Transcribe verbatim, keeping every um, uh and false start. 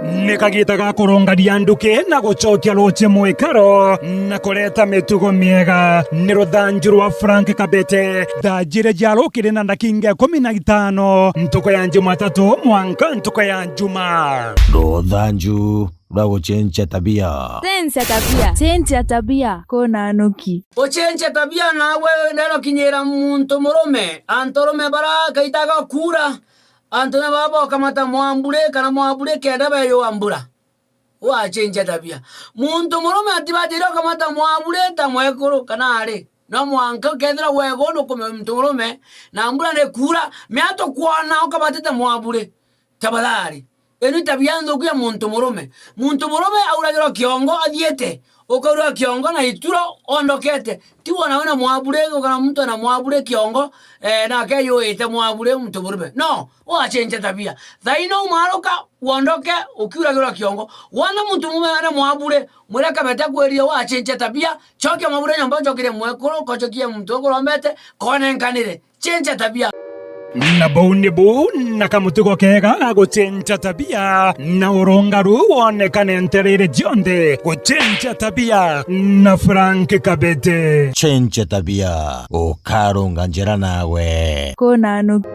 Ni kagiita ga kurungania nduki na gucokia ruuji mwikaro na kureta mitugo miega. Ni ruthanju rwa Frank Kabete. Thaa jiiri cia rukiri na ndakinga ikumi na itano, ntuku ya Jumatatu mwanka ntuku ya Juma. Ruthanju rwa gucenjia tabia. Cenjia tabia. Cenjia tabia. Kuna nuki. Ucenjia tabia nawe neno kinyira muntu murume. Antu arume bara kaitaga kuura. Antu na baba bakamata mwabure kana mwabure kenda beyua mbura. Wacenjia tabia. Muntu murume atibatire ukamata mwabure ta mwekuru kana ari. No mwanka ukethira wego nukume muntu murume na mbura ni kuura, mea tukwona ukabatite mwabure. Tafadhali. Ino ni tabia nthuku ya muntu murume. Muntu murume auragirwa kiongo athiite, ukaurwa kiongo na ituro ondokete. Ti wona wina mwabure, kana muntu ena mwabure kiongo, eh, nake yuite mwabure muntu murume. No, ugacenjia tabia. Thaino umaruka, wondoke, ukiuragirwa kiongo. Wona muntu murume ena mwabure, mwire Kabete akwirire ugacenjia tabia, cokia mwabure nyomba, ucokerie mwekuru, kocokie muntu ukurombete, konenkanire. Cenjia tabia. Na buu ni buu na kamutugo keega ga gucenjia tabia, na urungaru wonekane ntereere cionthe. Gucenjia tabia na Frank Kabete. Cenjia tabia, ukarunga njira nawe. Kuna nuki.